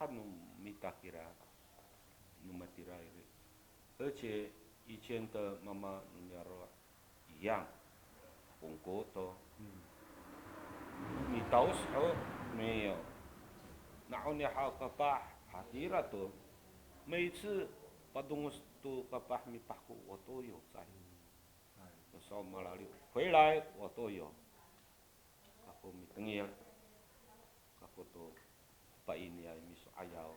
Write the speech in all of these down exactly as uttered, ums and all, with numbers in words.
Kan no mita kira, no matira iri. 而且以前的妈妈 no niyaro' 一样, kongko to. Mita'os ho, 没有. Na'on ni haw kapah, hatira to. 每次 padongos to kapah mipahko, 我都有在. Hay. Saw malaliw, 回来 我都有. Kako mitengil. Kako to painiay miso'ayaw.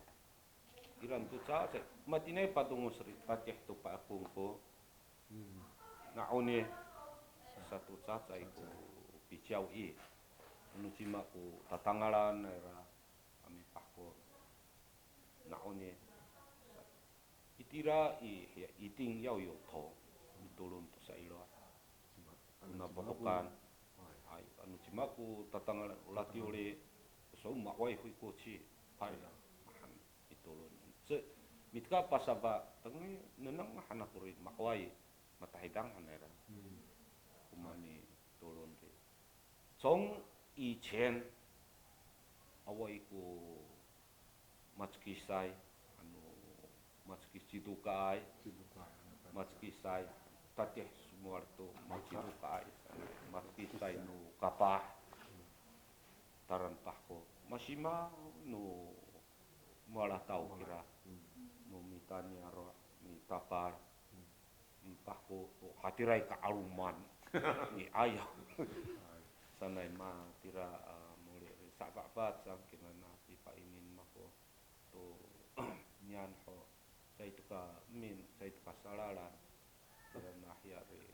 Iraan to cacay. Matiniay padongos ri, patih to pakongko. Na'on ni sato cacay ko piciyaw i. Ano cima ko tatangalan ira a mipahko. Na'on ni sa, itira i, hiya, 一定要有头, mitolon to sa ilo. Ano potokan. Hay, ano cima ko tatangalan, o latiyo ri, so ma'way ho i koci. Hay, mahan mitolon. Se, mitka pasafa, tengi nengneng han ako ri ma'way, matahidang han ira. Ko mamitolon ri. 从以前 awaay ko macekisay, ano, macekis cidokaay, macekisay, tatih somowal to macidokaay, macekisay no kapah, taran pahko, masimaw no mala taw kira, no mita niyaro' mitapal. Mipahko to hatiray ka 'aloman i 'ayaw. Sanay matira, a, moli ri safafat saan kinana pipaini mako to niyan ho. Caay to ka emin, caay to ka salalan. Irana hiya ri,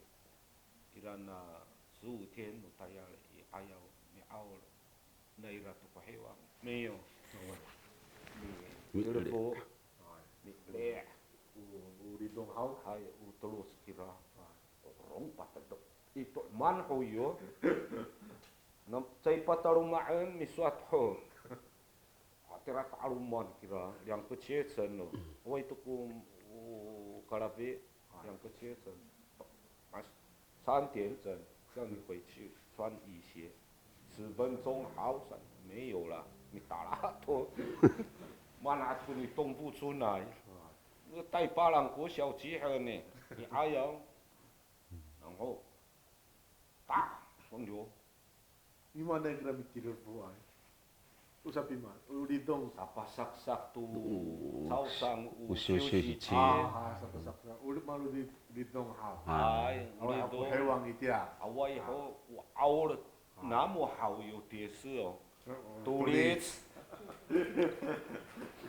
irana 十五天 no tayal i 'ayaw mi'aol. Naira to ko hiwang. Miyo. Mi, mi, telepo. Mi'elih. O, o lidong haw. Hay, o teloc kira. Rong patedek. Ito man ho yo. Nam, caay pataloma'en misowat ho. Hatira ka 'aloman kira, 两个阶层 no. Awaay to ko, o, kalafi, 两个阶层. Mas, 三点整，叫你回去穿雨鞋，十分钟好，没有了，你打拉都，mana ko 你动不出来。那个带巴朗国小集合呢，你还要，然后，打，放油。 Imaanay kira mitelepoay? O sapimaan, o lidong. Sapasaksak to, o, 早上 o, o 休息 休息 a, a, sapasaksak. O li, malo li, lidong haw. Hay, awaay ho ko hiwang itiya. Awaay ho, o 'aol, namo haw yo 跌势 o. Tolic.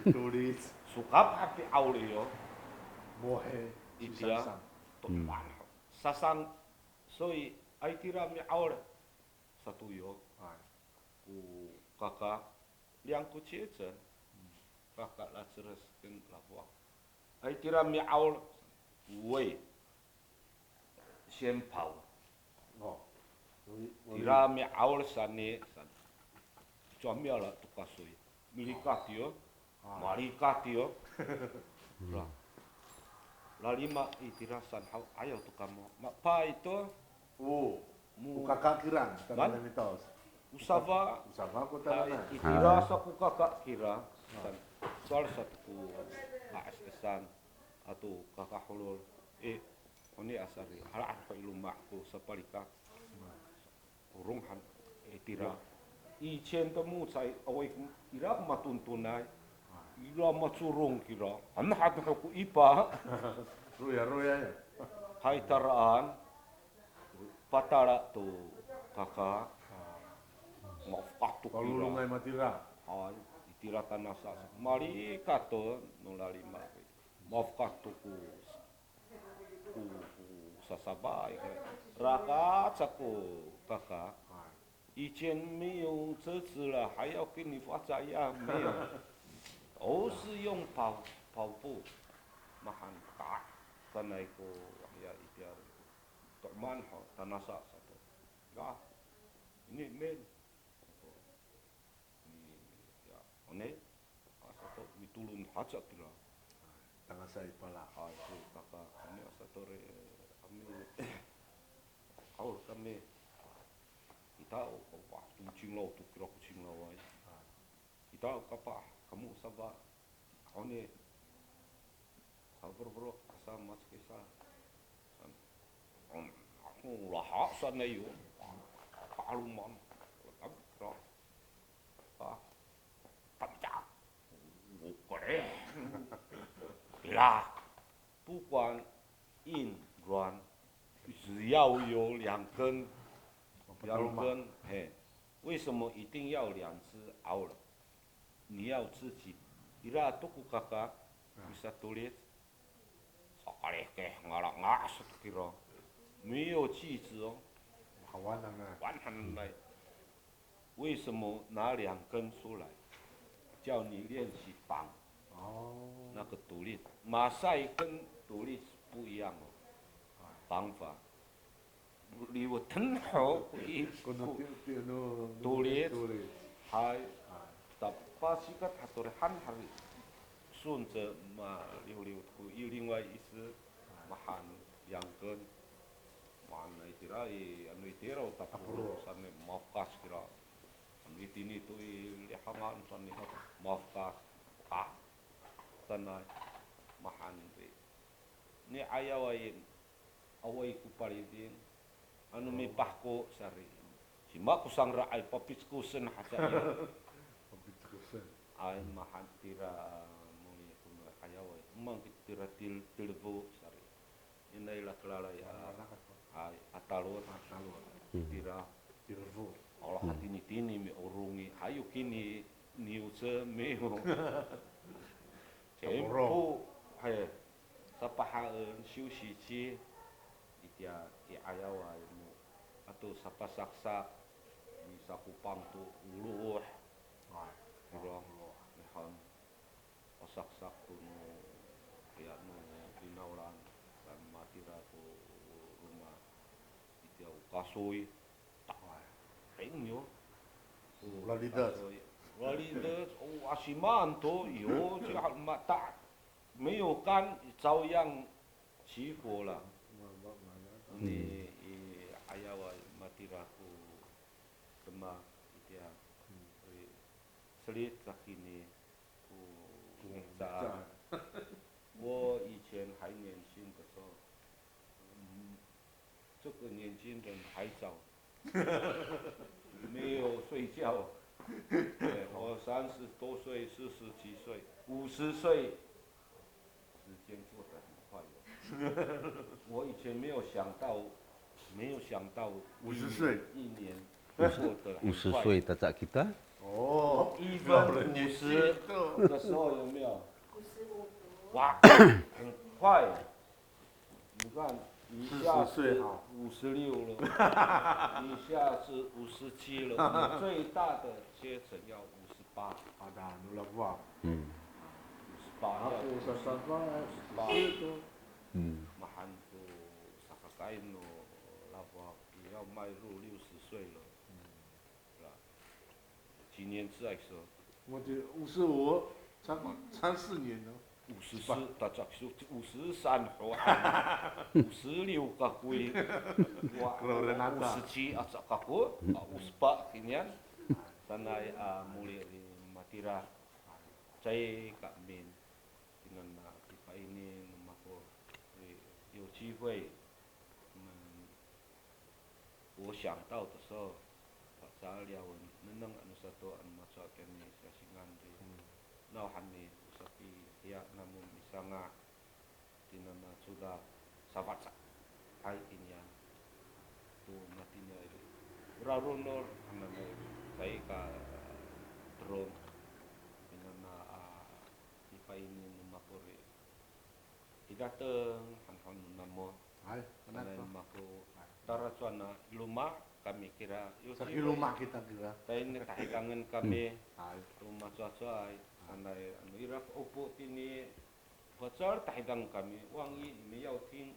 Tolic. Sokap hapi 'aol yo. Mohe. Itiya. Sasang. To, man haw. Sasang. 所以, ay tira mi'aol sato yo. Hay. Ko kaka, 两个阶层, kaka laceles 跟 lafowad. Ay tira mi'aol, 喂, 先跑. O. Tira mi'aol saan i, saan. Cowa miala to kasoy. Milikat yo. Malikat yo. Lalima itira saan haw, ayaw to kamo. Mapay to. O, mo, o kaka kira, tananay mitaos. O safa. O safa ko tananay. Itira sa ko kaka kira. Saan, sowal sato ko a'asesan ato kaka holol. E, oni a sari, hala'ad ho i loma' ko sapalikat. Orong han, e, tira. 以前的木材, awaay, ira ko matontonay. Ira macorong kira. Ano hato ho ko ipa. Roya, roya ya. Hay taraan. Patala to kaka. Mafokah to kira. Palolongay matira. Hay, itira tanasa. Malikat to no lalima. Mafokah to ko ko, ko sasafaay, rakat sa ko kaka. 以前没有车子了，还要跟你发财呀？没有。都是用跑，跑步。Mahaen ka, sanay ko, ya, itiya. To'eman ho, tanasa sato. Ya, ini men. Mi, ya, one, a sato mitolon haca kira. Tangasa i pala. A, so, kaka, one a sato ri, kami, 'aol kami. Kita, o, wa, to cinglaw to kira ko cinglaway. Kita, o, kapah, kamo safa, Ni, saperpero, asa mackisa. San, on, ako laha sanay yo. Ka'aloman. Ra, ra. Pamca. Okey. Ira. 不管硬软，只要有两根，两根，嘿，为什么一定要两只 aw 了？你要自己，ira to ko kaka, misatolic, sakalike ngalanga sato kira, 没有锯子哦， hawan hananay. 为什么拿两根出来？叫你练习绑。哦。那个独立，马赛跟独立是不一样哦。绑法。Liweten ho ko i, ko no, ko, ti-, ti-, no, no, tulis. Tulis. Hay. Hay. Tapasikat hato ri han hari. Sunce ma liwliw ko i lingway isi. Hay. Mahan yangken. Mahan itira i, ano itira o taporo. Taporo. Saan i mafkas kira. Ano itini to i lihangan saan i mafkas. Ah. Saan i mahan ri. Ni ayaway, awaay ko paliding, ano mipahko saan ri. Cima ko sangra'ay papickosen haca i. Papickosen. Ay, mahan tira, moli ko no ayaway. Mang tira til-, tilefo saan ri. Inay lakelalay, a, ay, a talod. A talod. Tira. Tilefo. Olo hatinitini mi'orongi. Hayo kini niyoce miyo. Tempo, hay, sapahaen, 休息期, itiya i ayaway no, ato sapasaksak, misakopang to oloh, ay, oloh, mihan, pasaksak to no, ya no, finawlan, saan matira to roma, itiya o kasoy, Ay, ring yo. Lalidet. Lalidet, o, asimaan to, yo, 最好 mata. 没有干，照样起火了。Ni, i, ayaw a matira ko demak itiya. I, selit sakini ko mihecaan. 我以前还年轻的时候，嗯，这个年轻人还早，没有睡觉。对，我三十多岁，四十几岁，五十岁，时间过得很快哦。我以前没有想到，没有想到一年，五十岁。一年过得很快。五十岁，大家记得。哦，一分五十的时候有没有？哇，很快。 你看，一下子四十岁哈。五十六了，一下子五十七了，我们最大的阶层要五十八。好的，no lafowaw. 嗯。五十八，要五十八。Mahaen to sakakaay no lafowaw, 也要迈入六十岁了。 几年次来说？我觉得五十五，差不多三四年了。五十四，大家说五十三好啊，五十六 kako i. Wa, 五十七 aca kako, a, 五十八 kinian. Sanay a moli ri matira. Caay kami, kinian a pipaini no mako ri, 有机会，我们 我想到的时候，我 caliyawen, nengneng ano sato ano macowa kini siyasingan ri, nawhani o sapihiya namo misanga', tinana codad safaca'ay kinian to matini i, ora ronod hananay i, caay ka terom, tinana a pipaini no mako ri, i dateng han ho no namo. Hay, sanay mako. Tara cowa na i loma' kami kira. Saki loma' kita kira. Tayni tahidangen kami. Hay. Loma' cowacowaay. Sanay, ano, ira ko opo tini, facal tahidang kami, 万一你们要听，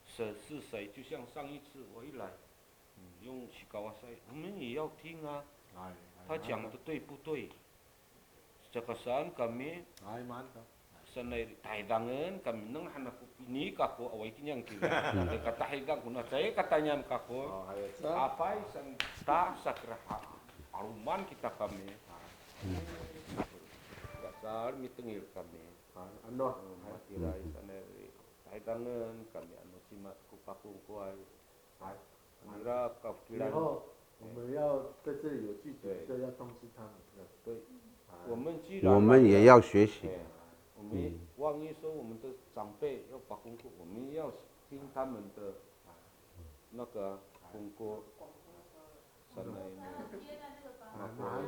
是，是谁，就像上一次我一来，用 Sikawasay, 我们也要听啊。他讲的对不对？Caka saan kami, sanay tahidangen kami, nengneng han ako, ini kako, awaay kinian kira. Katahidang ko na caay kataynian kako. Apay saan ta sakira ha, 'aloman kita kami. Sa Mitengil kami. Hay, ano, Matiraay sanay, tahidangen kami ano cima ko pakongkoay. Hay, ira kafikilan. 以后我们要在这里有聚集，对就要通知他们。对，啊我们既然我们也要学习。对，我们万一说我们的长辈要把功课，我们要听他们的那个功课。 啊，马上